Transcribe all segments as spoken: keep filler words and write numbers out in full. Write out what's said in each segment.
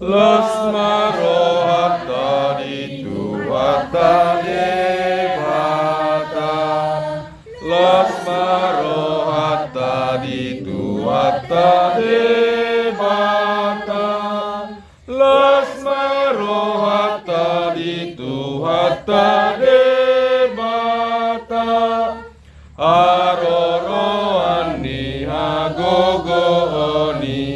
Las ma rohanta di Tuhanta Debata. Las ma rohanta di Tuhanta Debata. Las ma rohanta di Tuhanta Debata. Haroroan ni hagogoon i.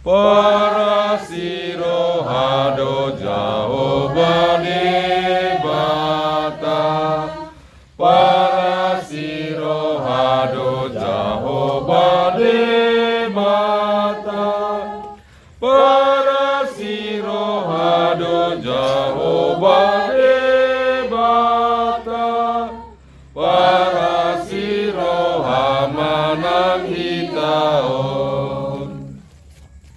Parasi roha do Jahowa Debata. Parasi roha do Jahowa Debata. Parasi roha do Jahowa Debata. Parasi roha ma nang hita on.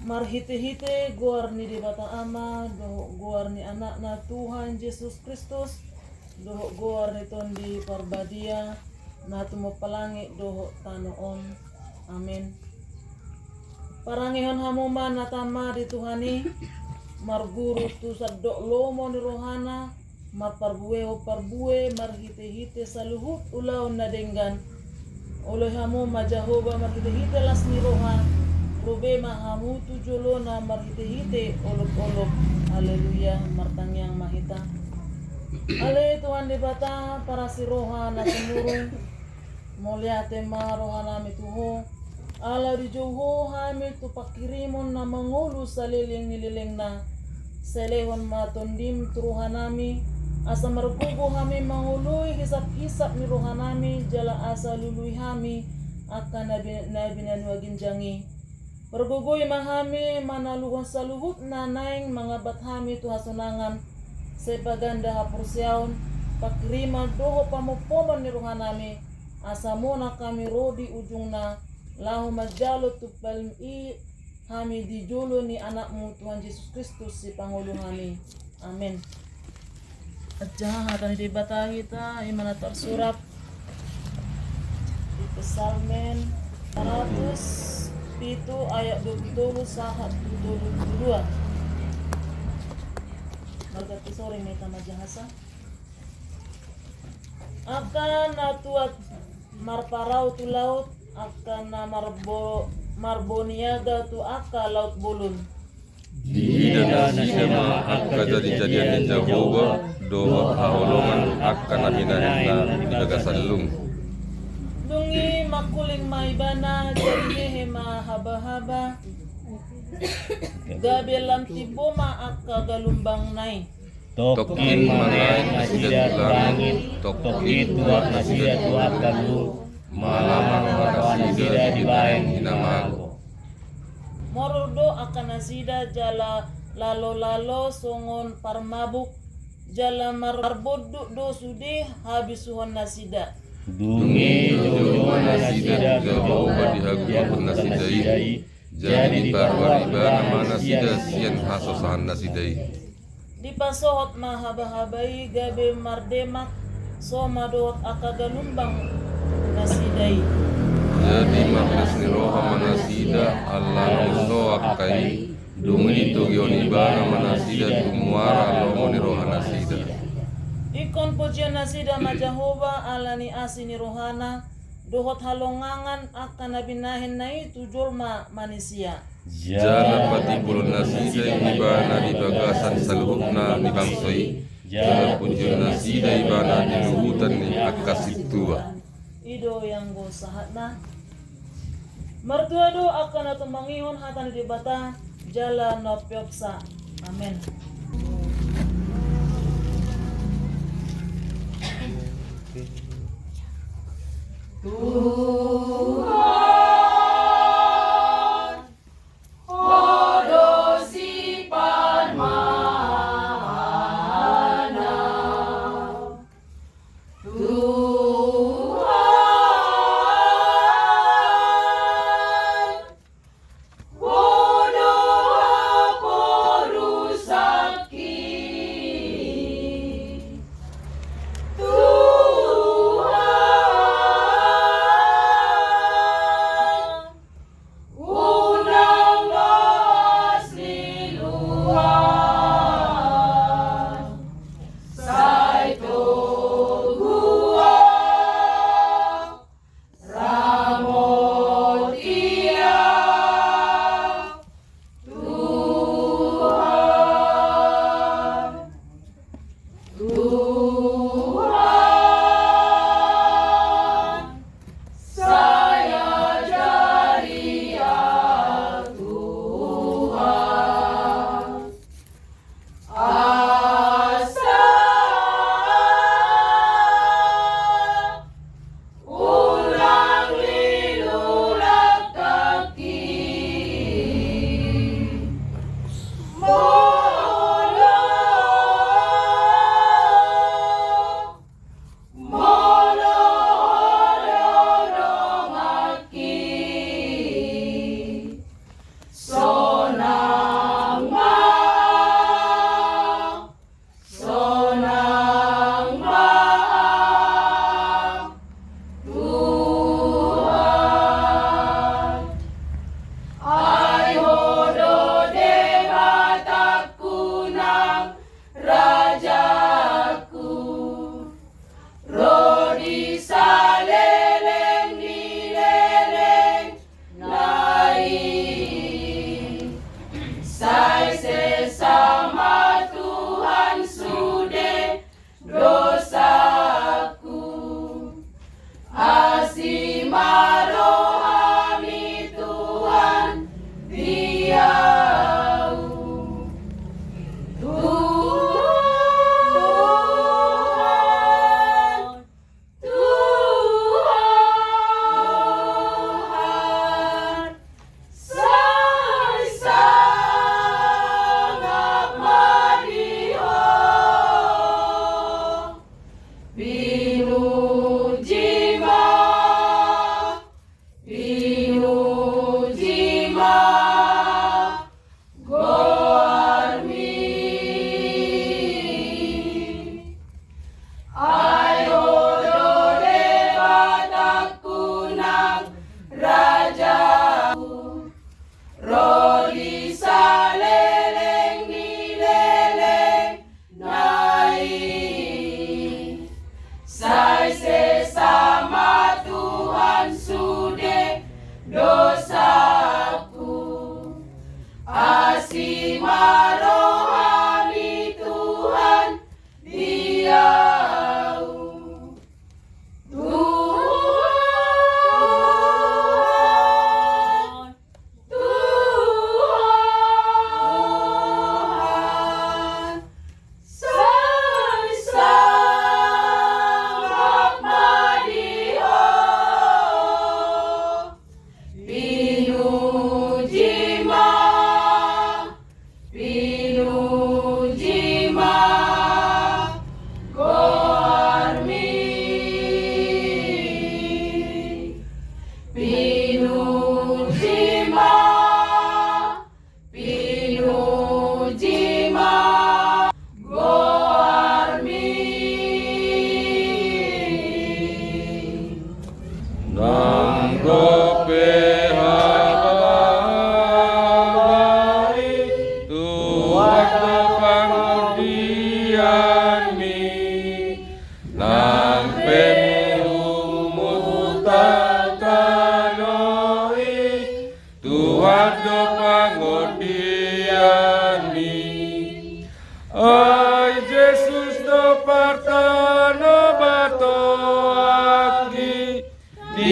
Marhitehite goar ni Debata Ama, dohot goar ni Anakna Tuhan Jesus Kristus, dohot goar ni Tondi Parbadia, na tumompa langit dohot tano on. Amen. Parangehon hamu ma na tama di Tuhan i, marguru tu sandok lomo ni rohana, marparbuehon parbue marhitehite saluhut ulaon na denggan. Oloi hamu ma Jahowa marhitehite las ni roha, ro be ma hamu tu jolona marhitehite olopolop. Haleluya, martangiang ma hita. Ale Tuhan Debata, parasi roha na sumurung, mauliate ma rohanami tu Ho, ala dijou Ho hami tu panghirimon na mangolu saleleng ni lelengna. Sai lehon ma Tondim tu rohanami, asa margogo hami mangoloi hisaphisap ni rohanami, jala asa lului hami angka na bi-, na binanuaginjang i. Pargogoi ma hami manaluhon saluhut na naeng mangambat hami tu hasonangan, sai paganda haporseaon, panghirimon dohot pamompomon ni rohanami, asa monang hami ro di ujungna, laho manjalo tu palim i hami di jolo ni Anakmu Tuhan Jesus Kristus Sipangolu hami. Amen. Baca hata ni Debata hita, i ma na tarsurat di Psalmen saratus pitu ayat dua pulu tolu sahat tu tolu pulu dua. Marganti sori ma hita manjahasa. Angka na tuat marparau tu laut, angka na marbo-, marboniaga tu angka laut bolon. Diida nasida ma angka jadijadian ni Jahowa, dohot haholongan angka na binahenna di bagasan lung. Dung i mangkuling ma ibana, jadi mehe ma habahaba, gabe lam timbo ma angka galumbangna i. Tongkin ma naeng nasida tu langit, tongkin tuat nasida tu angka luhut, manang roha nasida dibahen hinamago. Moror do angka nasida jala lalolalo songon parmabuk, jala mar-, marbondut do sude habisuhon nasida. Dung i dijou ma nasida tu Jahowa di hagogoon nasida i, jadi diparuar ibana ma nasida sian hasosahan nasida i. Dipasohot ma habahaba i gabe mardemak, so ma dohot angka galumbang nasida i. Jadi marlas ni roha ma nasida, ala na unno angka i, dung i togihon ibana ma nasida tu muara lomo ni roha nasida. Ingkon pujion nasida ma Jahowa ala ni asi ni rohana, dohot halongangan angka na binahenna i tu jolma manisia. Jala patimbulhon nasida ibana di bagasan saluhutna ni bangso i, jala pujion nasida ibana di luhutan ni angka sintua. I do ianggo sahatna. Martua do angka na tumangihon hata ni Debata, jala na umpeopsa. Amen. Tuhan, Ho do sipanmahanna. Tuhan, Ho do haporusangki. Tuhan,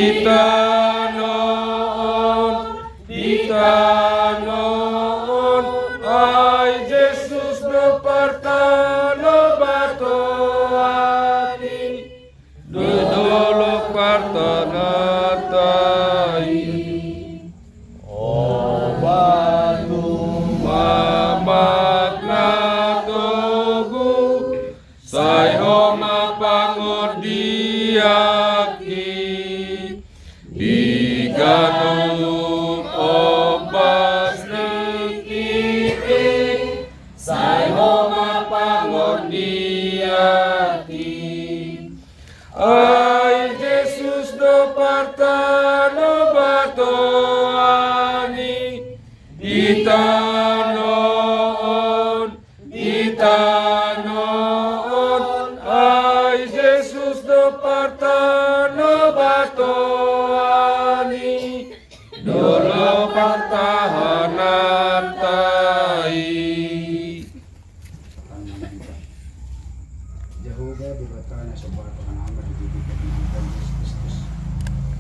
Di tano on, di tano on, ai Jesus do partanobaton i, do dolok partananta i. O batu, mamak na togu, sai Ho ma pangondianki. Di ganup ombas tingki i, sai Ho ma pangondianki. Ai Jesus do partanobaton i, di tano on, di tano on, ai Jesus do partanobaton i, dolok partahananta i. Jahowa Debata na so bahen hami di Tuhan Jesus Kristus.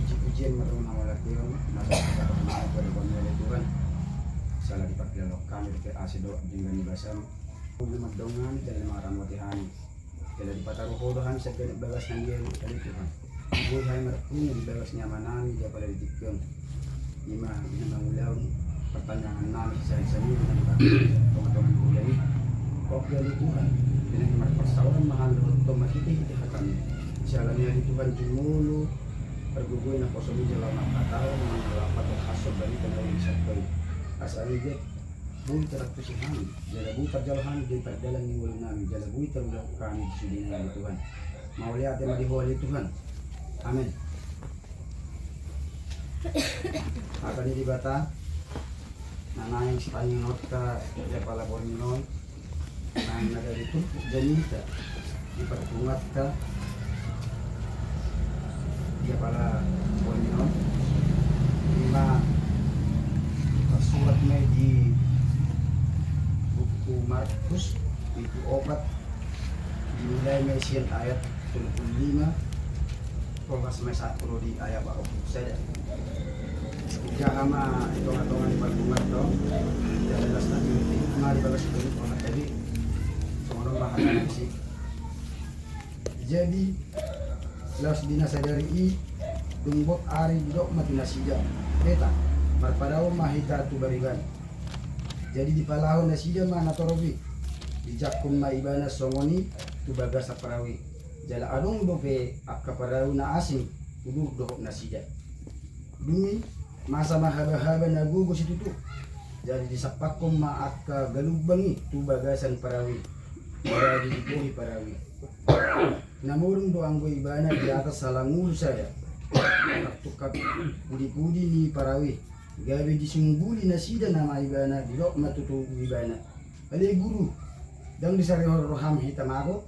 Puji-pujian marhormat ma di Ho, na so bahen hami di Tuhan. Sala dipakilalo hami di asi dohot denggan ni basam. Uli mandongani dan maramoti hami. Jala dipataru Ho do hami sian ganup bagas na nian, ale Tuhan. Boi hami marpungu di bagas ni amanami di apala di tingki on. I ma na mangulahon partangiangan nami sisahit sangulu na di tonga-tonga ni huria i. Oke ale Tuhan, di na marparsaoran ma hami dohot Ho marhite-hite hatami. Siala ni i ale Tuhan, jumolo pargogoi naposomi jala marhata manang na lapat dohot haso barita na uli sahali. Asa anggiat boi tarantusi hami, jala boi tarjalo hami di pardalan ni ngolu nami, jala boi tarulahon hami di sude nai ale Tuhan. Mauliate ma di Ho ale Tuhan. Amen. Hata ni Debata na naeng sipaingothonta di apala borngin on, naeng na gabe turpuk jamita di parpunguanta di apala borngin on. I ma tarsurat ma i di buku Markus, bindu opat, dimulai ma i sian ayat tolu pulu lima, horas ma i sahat tu di ayat opat pulu sada. Jaha ma di tonga-tonga ni parpunguan do, jala las na di, na di bagas i do, songon on ma hata ni si. Jadi laos di na sadari i, dung bot ari, didok ma tu nasida: Eta, marpadaohon ma hita tu bariban. Jadi dipalahon nasida ma na torop i, dijangkon ma ibana songon i tu bagasan parau i. Jala adong dope angka parau na asing udur dohot nasida. Dung i masa ma haba-haba na gogo situtu. Jadi disampakkon ma angka galumbang i tu bagasan parau i. Jadi dibohi parau i. Na modom do anggo ibana di atas salangulu sada. Tartungkap pudi-pudi ni parau i. Gabe disungguli nasida nama ibana, didok ma tutu ibana: Ale Guru, ndang disarihon roham hita mago?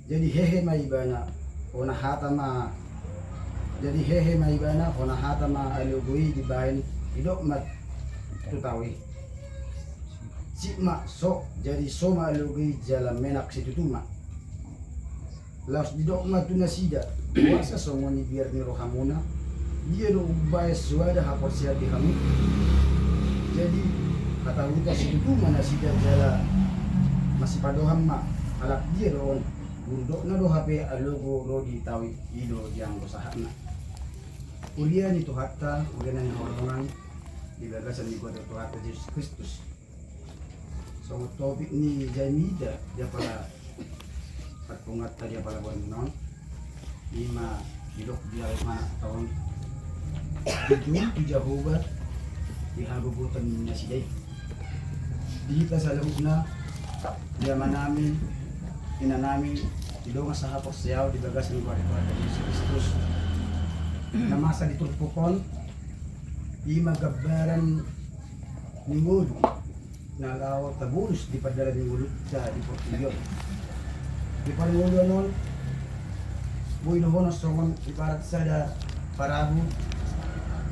Jadi hehe ma ibana, hona hata ma, jadi hehe ma ibana, hona hata ma alogo i dibahen, didok ma tu tao i: Sip ma, so. Jadi so ma alogo i jala menak situtu ma. Laos didok ma tu nasida: Boasa songon i biar ni rohamuna? Dia do umbahen so ada haporseaon di hamu? Jadi hatahuton situtu ma nasida jala masipadohan ma: Halak dia do on? Guru, dokna do hape alogo ro di tao i, i do dianggo sahatna. Huria ni Tuhanta, huria na hinaholongan di bagasan ni goar ni Tuhanta Jesus Kristus. Songon topik ni jamita di apala parpunguanta di apala borngin on, i ma didok di ayat na taon: Jujur tu Jahowa di hagogotan ni nasida i. Di hita saluhutna, di amanami, inanami, di dongan sahaporseaon di bagasan goar ni Tuhan Jesus Kristus, na masa di turpuk on, i ma gambaran ni ngolu na laho tabolus di pardalan ni ngolunta di portibi on. Di parngoluan on, boi dohonon songon ibarat sada parahu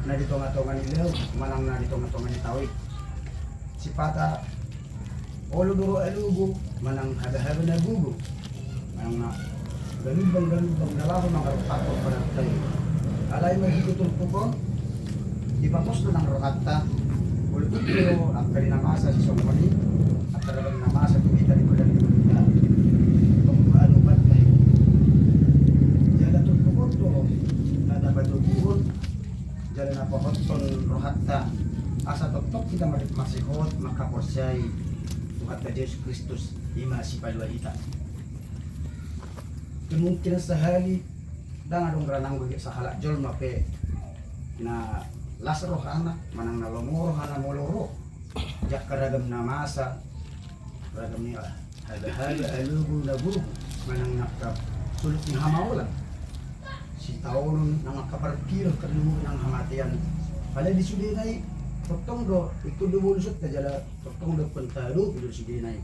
na di tonga-tonga ni laut manang na di tonga-tonga ni tao i. Sipata olo do ro alogo manang haba-haba na gogo manang na galumbang-galumbang na laho mangarompakkon parahu i. Alai marhite turpuk on, dipapos do nang rohanta, molo tung do angka di na masa sisongon i, angka ragam na masa tu hita di badan ni hita. Tong do adopan na i. Jala turpuk on do na, na patoguhon, jala na pahothon rohanta, asa tongtong hita mar-, masihot mangkaporseai Tuhanta Jesus Kristus, i ma sipalua hita. Kemungkinan sahali, ndang adong ra nanggo sahalak jolma pe na las rohana, manang na lomo rohana molo ro di angka ragam na masa, ragam ni, ah, haba-haba, alogo, na burgu, manang na angka soluk ni hamaolan. Sitaonon, nang angka parungkilon, tarlumobi nang hamatean. Alai di sudena i, tongtong do, ingkon do bolus rohanta jala tongtong do ingkon taadopi do di sudena i.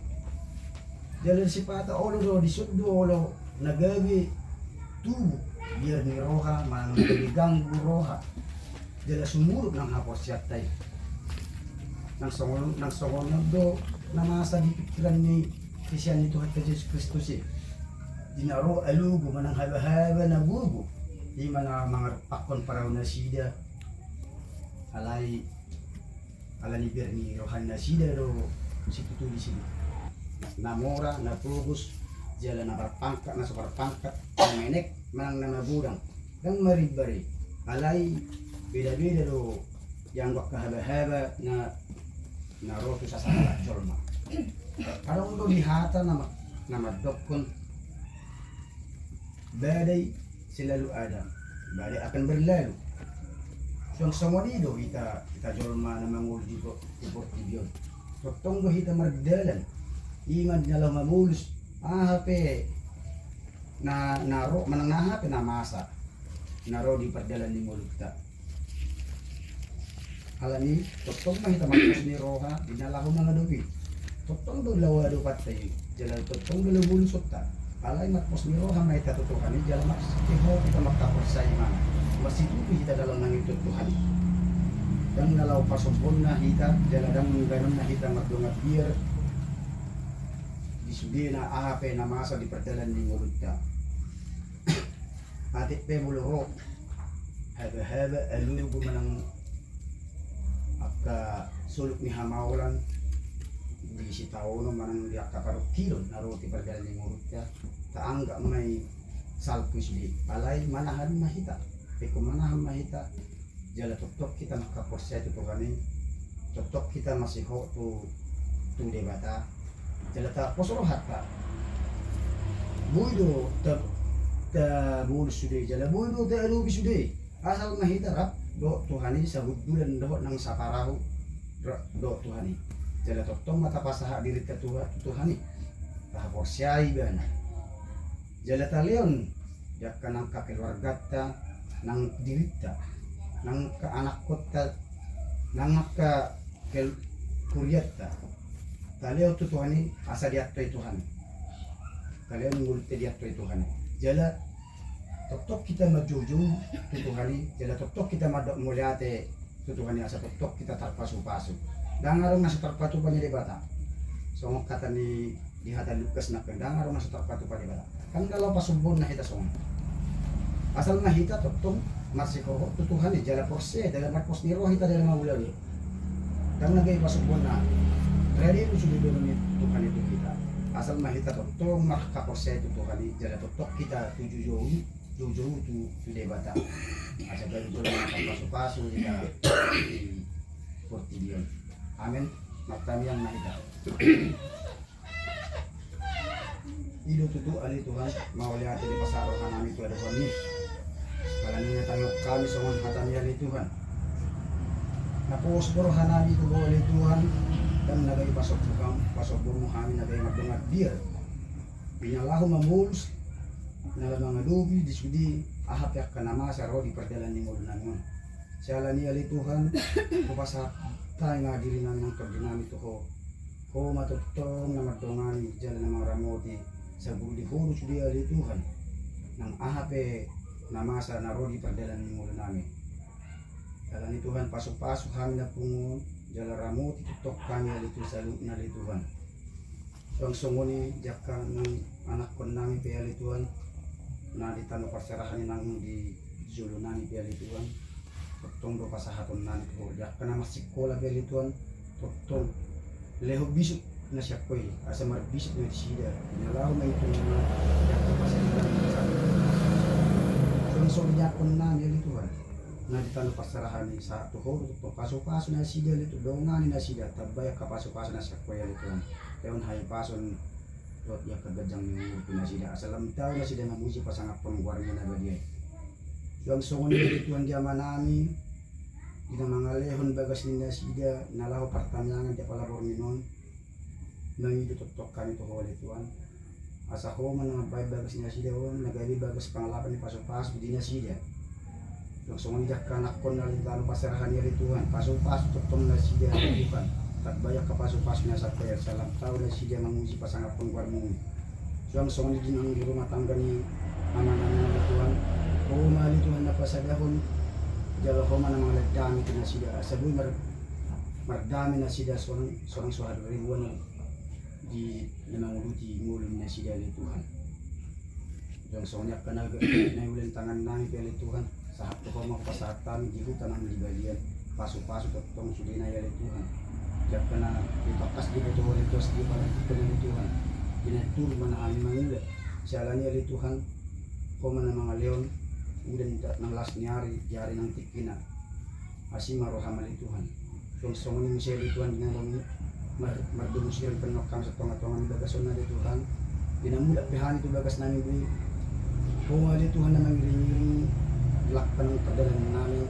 Jala sipata olo do, dison do olo na gabe tubu biar ni roha, manang na gabe ganggu roha. Jala sumurut nang haporseaonta i. Nang songon, nang songon on do na masa di pikiran ni sisean ni Tuhanta Jesus Kristus i. Di na ro alogo manang haba-haba na burgu, i ma na mangarumpakkon parau nasida. Alai ala ni biar ni roha ni nasida do situtu disi. Na mora, na pogos, jala na marpangkat, na so marpangkat, na menek, manang na magodang. Ndang marimbar i. Alai beda-beda do, ianggo angka haba-haba na, na ro tu sasahalak jolma. Adong do di hata na ma-, na mandokkon, badai selalu ada, badai akan berlalu. Suang songon i do hita, hita jolma na mangolu di po-, di portibi on. Tongtong do hita mardalan, i ma na laho mamolus aha pe na, na ro, manang na aha pe na masa na ro di pardalan ni ngolunta. Alani, tongtong ma hita marpos ni roha di na laho mangadopi. Tongtong do laho adopanta i, jala tongtong do laho bolusonta. Alai marpos ni roha ma hita tu Tuhan i, jala marsihot hita mangkaporseai ma. Marsitutu hita dalan nangkin tu Tuhan i. Ndang na laho pasombonna hita, jala ndang na hita mardongan biar di sudena aha pe na masa di pardalan ni ngolunta. Atik pe molo ro haba-haba, alogo manang angka soluk ni hamaolan di sitaonon manang di angka parungkilon na ro di pardalan ni ngolunta, taanggap ma i salpu i sude. Alai manahan ma hita, ingkon manahan ma hita. Jala tongtong hita mangkaporseai tu Tuhan i, tongtong hita masihot tu, tu Debata. Jala tapos rohanta. Boi do ta, tabolus sude, jala boi do taadopi sude. Asal ma hita rap dohot Tuhan i sahundulan dohot nang saparahu rap dohot Tuhan i. Jala tongtong ma tapasahat dirinta tu, tu Tuhan i. Tahaporseai ibana. Jala talehon di angka nang angka keluarganta, nang dirinta, nang angka anakkonta, nang angka kel-, hurianta. Talehon tu Tuhan i asa diantoi Tuhan i. Talehon ngolunta diantoi Tuhan i. Jala tongtong hita manjoujou tu Tuhan i, jala tongtong hita mandok mauliate tu Tuhan i asa tongtong hita tarpasupasu. Ndang adong na so tarpatupa ni Debata. Songon hata ni di hata Lukas nangkin, ndang adong na so tarpatupa ni Debata. Kan na laho pasombonna hita songon. Asal ma hita tongtong marsihot tu Tuhan i, jala porsea, jala marpos ni roha hita dalan mangulahon i. Ndang na gabe pasombonna. Rade do sude dohonon ni Tuhan i tu hita. Asal ma hita tongtong mangkaporseai tu Tuhan i, jala tongtong hita tu joujou, joujou tu, tu Debata. Asa gabe jolma na tarpasupasu hita di portibi on. Amen. Martamiang ma hita. I do tutu ale Tuhan, mauliate dipasahat rohanami tu adopanMi. Alani na tangihon hami songon hataMi ale Tuhan. Na pos do rohanami tu Ho ale Tuhan, ndang na gabe pasombonMu, pasombonMu hami na gabe mardongan biar. Di na laho mamolus, na laho mangadopi di sude aha pe angka na masa ro di pardalan ni ngolunami on. Siala ni i ale Tuhan, hupasahat hami ma dirinami nang tondinami tu Ho. Ho ma tongtong na mandongani jala na mangaramoti saguru di Ho do sude ale Tuhan. Nang aha pe na masa na ro di pardalan ni ngolunami. Alani Tuhan pasupasu hami na pungu on jala ramoti tongtong hami ale Tuhan saluhutna ale Tuhan. Suang songon i di angka nang anakkonnami pe ale Tuhan na di tano parserahan i nang di Jolo nami pe ale Tuhan, tongtong do pasahaton nami tu Ho. Di angka na marsikola pe ale Tuhan, tongtong lehon bisuk na sian Ho i, asa marbisuk ma nasida, na laho mangitung na di angka pasahaton nami. Suang songon i di angka nami ale Tuhan, na di tano parserahan i, sahat tu Ho do tongtong pasupasu nasida ale Tuhan, dongani nasida, tambai angka pasupasu na sian Ho i ale Tuhan. Lehon hahipason dohot di angka ganjang ni umur tu nasida, asa lam tau nasida mamuji pasangaphon goarMu na badia i. Suang songon i ale Tuhan di ama nami, di na mangalehon bagas ni nasida na laho partangiangan di angka laboran on, mangido tongtong hami tu Ho ale Tuhan, asa Ho ma na mambahen bagas ni nasida on na gabe bagas pangalapan ni pasupasu di nasida. Suang songon i di angka anakhon na di tano parserahan i ale Tuhan, pasupasu tongtong nasida ale Tuhan, tambai angka pasupasu na sian Ho i, asa lam tau nasida mamuji pasangaphon goarMu. Suang songon i di nang di rumah tangga ni ama nami ale Tuhan, Ho ma ale Tuhan na pasadahon, jala Ho ma na mangalehon dame tu nasida, asa boi mar-, mardame nasida sonang, sonang so haribuan di na manguduti ngolu ni nasida ale Tuhan. Suang songon i angka na, na uli ni tangan nami pe ale Tuhan, sahat tu Ho ma hupasahat hami di huta nang di balian, pasupasu tongtong sudena i ale Tuhan. Di angka na ditangkas di boto Ho ale Tuhan, di palantikon ale Tuhan, di na turun ma na hami mangula, siala ni i ale Tuhan, Ho ma na mangalehon udan nang las ni ari di ari nang tingkina. Asi ma rohaM ale Tuhan. Suang songon i muse ale Tuhan di na mar-, mardomu sirang pennok hami sian tonga-tonga ni bagas on ale Tuhan, di na mulak pe hami tu bagas nami be, Ho ma ale Tuhan na mangiring-iring langkah nang pardalanan nami,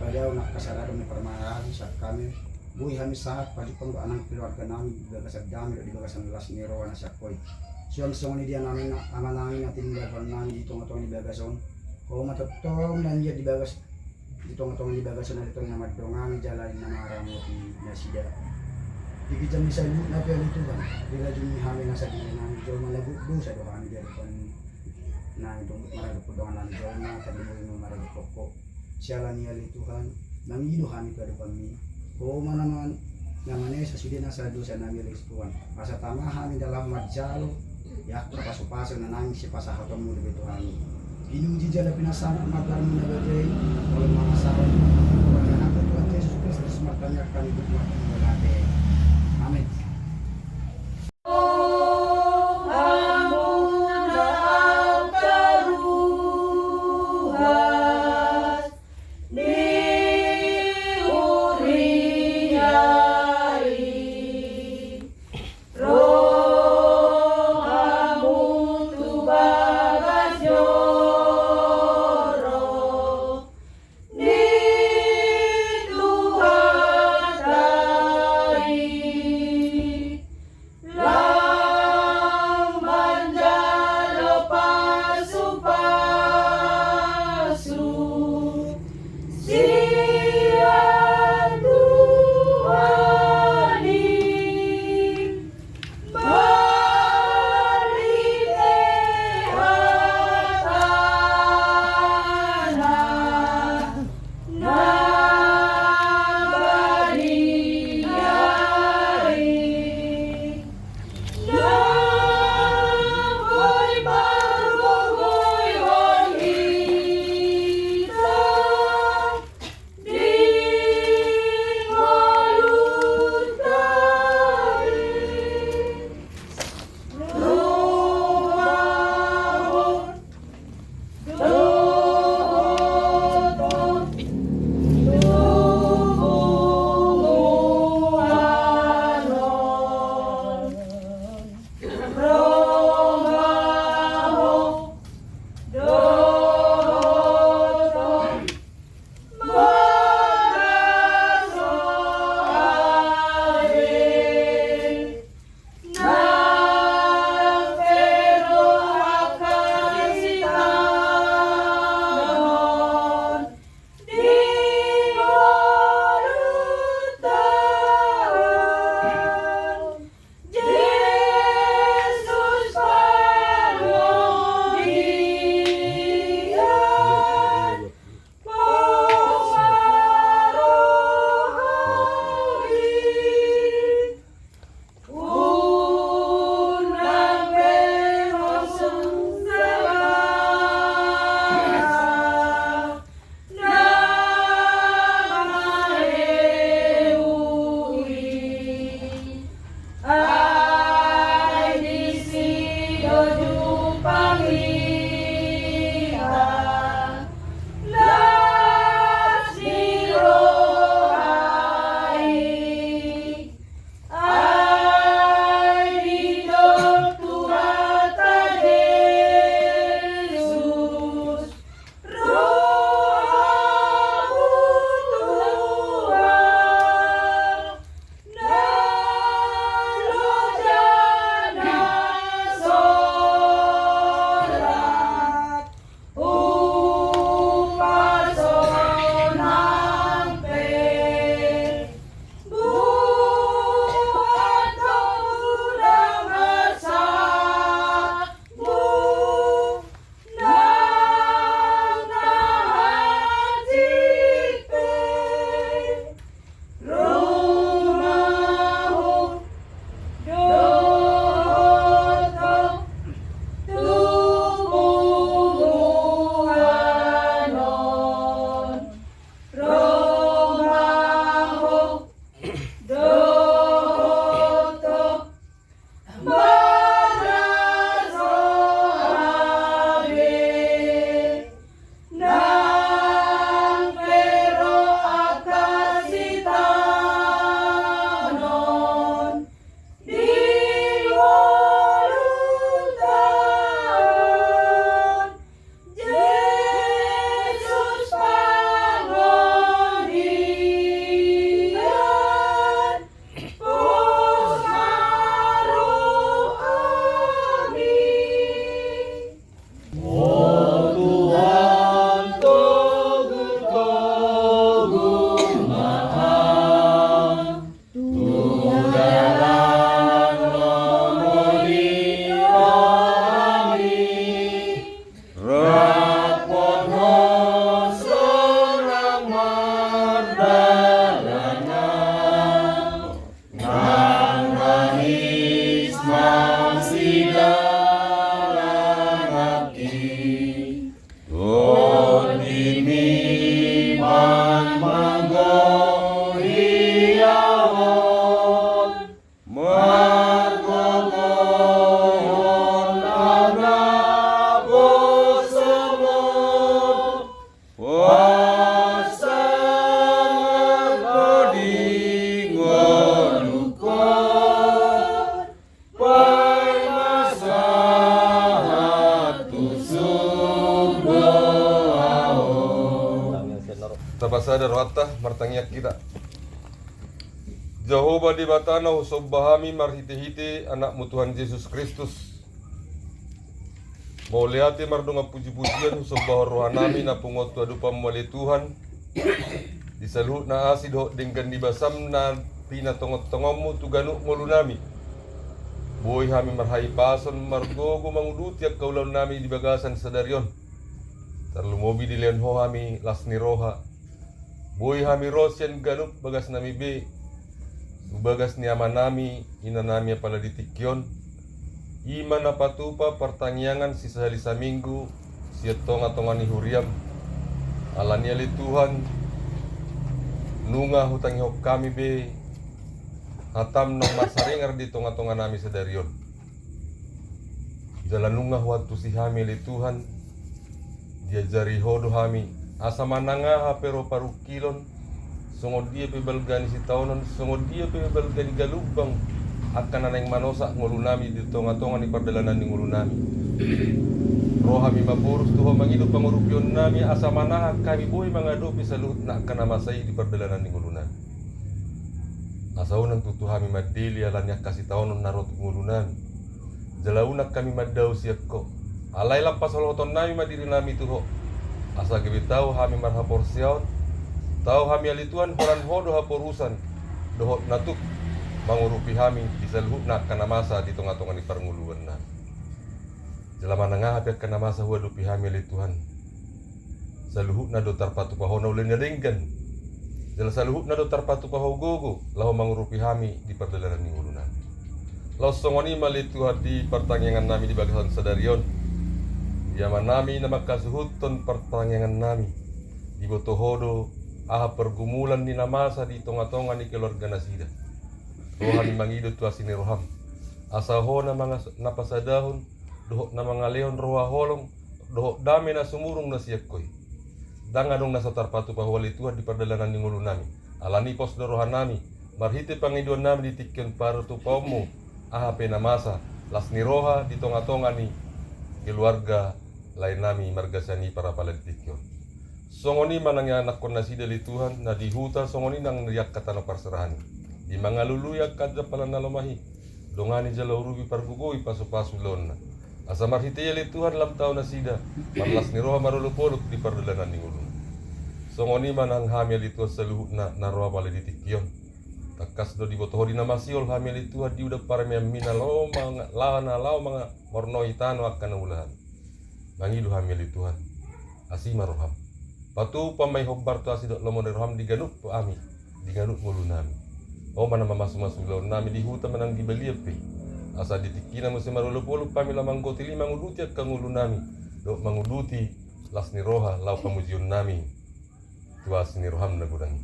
padaon angka saradoan ni parmahan sian hami, boi hami sahat pajumpang dohot nang keluarga nami di bagasan dame dohot di bagasan las ni roha na sian Ho i. Suang songon i di ama nami na, ama nami na tininggalhon nami di tonga-tonga ni bagas on, Ho ma tongtong na anggiat di bagas, di tonga-tonga ni bagas on ale Tuhan na mandongani jala na mangaramoti nasida. Di ginjang ni saluhutna pe ale Tuhan, dirajumi hami na sadiri nami jolma na gok dosa do hami di adopan nami, dung maradophon dongan nami jolma, tadi boi ma maradophon Ho. Siala ni i ale Tuhan, mangido hami tu adopanMi, Ho ma na man-, na manesa sude nasa dosa nami ale Tuhan, asa tama hami na laho manjalo di angka pasupasu na naeng sipasahatonMu dope tu hami. Pinuji jala pinasahat ma goarMu na badia i, olo mangasahon, marhite Tuhan Jesus Kristus martangiang hami tu Tuhan. Amin. Nang manis ma sidalan nangkin, tondimi ma manggohi ahu. Margogohon anak bosomu, pasahat ma di ngolungkon, paima sahat tu surgo ahu. Tapasada rohanta, martangiang hita. Jahowa Debata na husomba hami marhitehite Anakmu Tuhan Jesus Kristus, mauliate mardongan pujipujian husombahon rohanami na pungu on tu adopanmu ale Tuhan, di saluhut na asi dohot denggan ni basam na pinatongontongonmu tu ganup ngolunami. Boi hami marhahipason margogo manguduti angka ulaonnami di bagasan sadari on. Tarlumobi dilehon Ho hami las ni roha. Boi hami ro sian ganup bagasnami be tu bagas ni amanami, inanami apala di tingki on. I ma na patupa partangiangan sisahali saminggu sian tongatonga ni huriam. Alani ale Tuhan, nunga hutangihon hami be hatam naung marsaringar di tongatonganami sadari on. Jala nunga huantusi hami ale Tuhan, diajari Ho do hami, asa manang aha pe ro parungkilon, songon dia pe balga ni sitaonon, songon dia pe balga ni galumbang, angka na naeng manosak ngolunami di tongatonga ni pardalanan ni ngolunami. Ro hami mamborus tu Ho mangido pangurupionnami, asa manahan hami boi mangadopi saluhut na angka na masa i di pardalanan ni ngolunami. Asa unang tutu hami mandele alani angka sitaonon na ro tu ngolunami. Jala unang hami mandao sian Ho. Alai lam pasolhotonnami ma dirinami tu Ho. Asa gabe tau hami marhaporseaon, tau hami ale Tuhan holan Ho do haporusan, dohot na tuk mangurupi hami di saluhut na angka na masa di tongatonga ni parngoluannami. Jala manang aha pe angka na masa huadopi hami ale Tuhan, saluhutna do tarpatupa Ho na uli na denggan. Jala saluhutna do tarpatupa Ho gogo laho mangurupi hami di pardalanan ni ngolunami. Laos songon i ma ale Tuhan di partangiangannami di bagasan sadari on. Di amanami na manghasuhuthon partangiangannami, diboto Ho do aha pargumulan ni na masa di tongatonga ni keluarga nasida. Ro hami mangido tu asi ni roham, asa Ho na mangas-, na pasadahon dohot na mangalehon roha holong dohot dame na sumurung na sian Ho i. Ndang adong na so tarpatupa Ho ale Tuhan di pardalanan ni ngolunami. Alani pos do rohanami marhite pangidoannami di tingki on patupaonmu aha pe na masa, las ni roha di tongatonga ni keluarga laenami marga Sianipar apala di tingki on. Songon i ma nang ianakkon nasida ale Tuhan, na di huta songon i nang di angka tano parserahan i, di mangalului angka jampalan na lomak i. Dongani jala urupi, pargogoi pasupasu ulaonna, asa marhite i ale Tuhan lam tau nasida marlas ni roha marolopolop di pardalanan ni ngoluna. Songon i ma nang hami ale Tuhan saluhutna na ro apala di tingki on. Tangkas do diboto Ho di na masiol hami ale Tuhan di uda parmeammi na laho manga-, laho na laho manga-, mornohi tano angka na ulahan. Mangido hami ale Tuhan, asi ma roham. Patupa ma i hombar tu asi dohot lomo ni roham di ganup hami, di ganup ngolunami. Ho ma na mamasumasu ulaonnami di huta manang di balian pe. Asa di tingkina muse marolopolop hami laho manggotili manguduti angka ngolunami dohot manguduti las ni roha laho pamujionnami tu asi ni roham na godang i.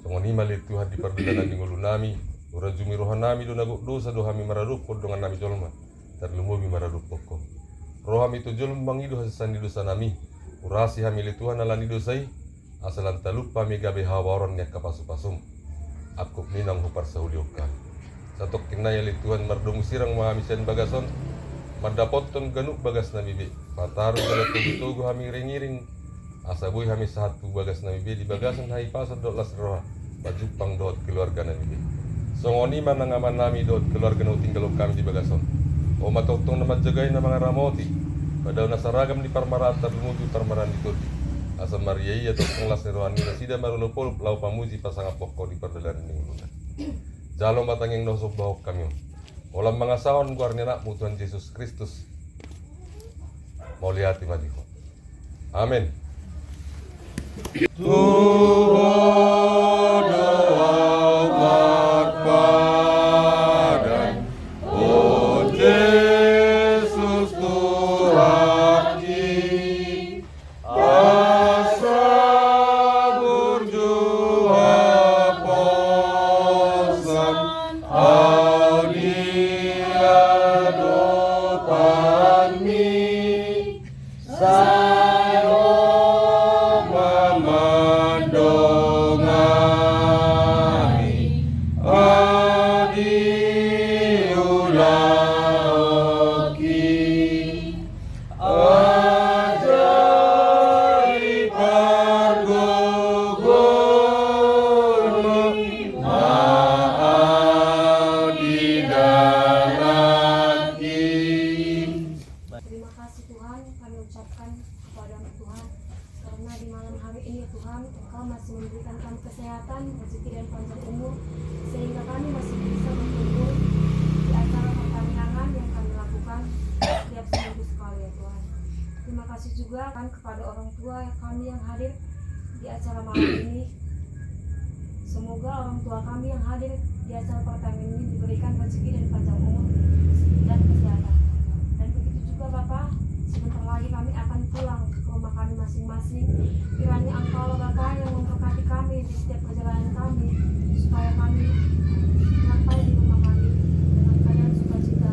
Songon i ma ale Tuhan di pardalanan ni ngolunami, urajumi rohanami do na gok dosa do hami maradophon dongannami jolma, tarlumobi maradophon Ho. Ro hami tu jolma mangido hasesaan ni dosanami. Urasi hami ale Tuhan alani dosa i, asa lam talup hami gabe habaoran ni angka pasupasum. Angkup ni naung huparsaulihon hami. Satongkin nai ale Tuhan mardomu sirang ma hami sian bagas on, mandapothon ganup bagasnami be. Pataru jala togutogu hami iringiring, asa boi hami sahat tu bagasnami be di bagasan hahipason dohot las ni roha, pajumpang dohot keluarganami be. Songon i ma nang amanami dohot keluarga na hutinggalhon hami di bagas on. Ho ma tongtong na manjagai na mangaramoti, padaon na saragam di parmaraan tarlumobi parmaraan di tondi. Asa mariaia tongtong las ni roha ni nasida marolopolop laho pamuji pasangaphon Ho di pardalanan ni ngoluna. Jalo ma tangiang na husombahon hami on, holan mangasahon goar ni Anakmu Tuhan Jesus Kristus. Mauliate ma di Ho. Amen. Tuhan. Berikan kami kesehatan, rezeki, dan panjang umur, sehingga kami masih bisa berkumpul di acara pertaniangan yang kami lakukan setiap seminggu sekali, ya Tuhan. Terima kasih juga kan kepada orang tua kami yang hadir di acara malam ini. Semoga orang tua kami yang hadir di acara pertaniangan ini diberikan rezeki dan panjang umur dan kesehatan. Dan begitu juga, Bapa, sebentar lagi kami akan pulang ke rumah kami masing-masing. Kiranya Engkaulah, Bapa, yang memberkati kami di setiap perjalanan kami, supaya kami sampai di rumah kami dengan keadaan sukacita.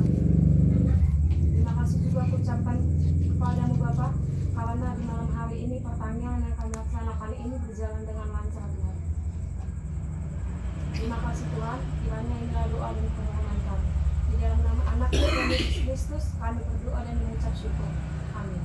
Terima kasih juga kuucapkan kepadamu, Bapa, karena di malam hari ini pertanian yang kami laksanakan ini berjalan dengan lancar, Tuhan. Terima kasih, Tuhan. Kiranya inilah doa dan permohonan kami. Di dalam nama Anak, Tuhan Yesus Kristus, kami berdoa dan mengucap syukur. Amin.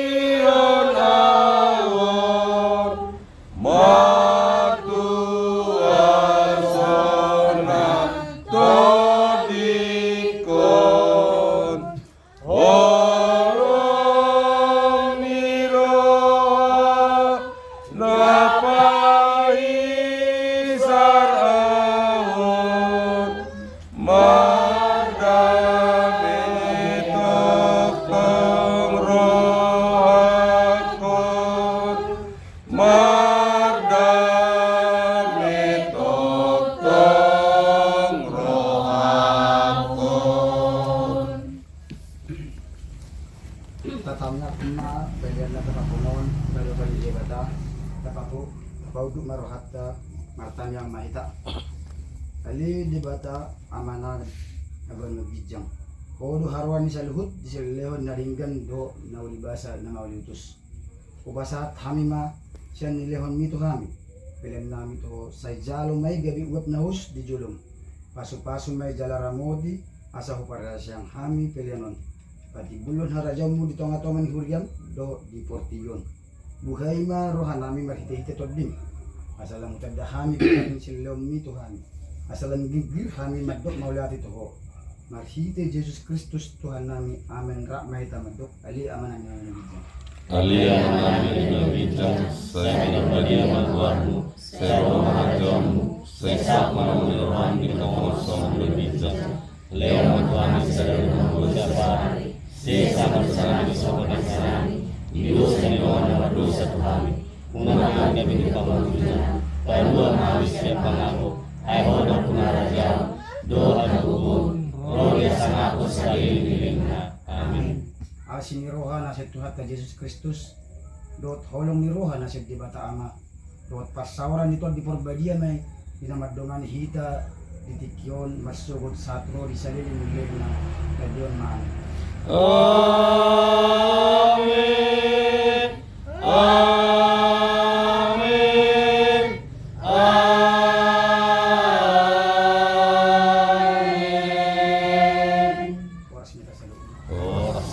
Sumarihon ahu on, martua sonang tondingkon. Holong ni roha na paisar ahu on, mardame tongtong rohangkon, mardame tongtong rohangkon. Tatangiangkon ma pelean na tapapungu on, tapapungu Debata, tapapu, tapaunduk ma rohanta, martangiang ma hita. Ale Debata, Amana na banua ginjang. Ho do haroan ni saluhut di silehon na denggan dohot na uli basa na mauli utus. Hupasahat hami ma sian nilehonmi tu hami pelean nami tu Ho, sai jalo ma i gabe uap na hus di jolom. Pasupasu ma i jala ramoti, asa huparaseang hami pelean on patimbulhon harajaonmu di tongatonga ni huriam dohot di portibi on. Buhai ma rohanami marhitehite Tondim, asa lam hutanda hami pelean silehonmi tu hami, asa lam girgir hami mandok mauliate tu Ho. Marhite Jesus Kristus Tuhannami, amen. Rap ma hita mandok, Ale Amanami na ginjang. Ale Amanami na ginjang, sai pinarbadia ma goarmu, sai ro ma harajaonmu, sai saut ma lomo ni roham di tongatonga songon na ginjang. Lehon ma tu hami sadari on hangoluan siapari, sesa ma dosanami songon na sesa hami di dosa ni dongan na mardosa tu hami. Unang hami dapot di pangunjunan, palua ma hami sian pangago, ai Ho do nampuna harajaon dohot hagogoon, rodi asa songon i ma di lelengna. Amin. Asi ni roha na sian Tuhanta Jesus Kristus, dohot holong ni roha na sian Debata Ama, dohot parsaoran ni Tondi Porbadia ma i di na mandongani hita di tingki on marsogot sahat ro di saleleng ni lelengna. Amen. Amen. Amen. Horas ma di hita saluhutna. Horas.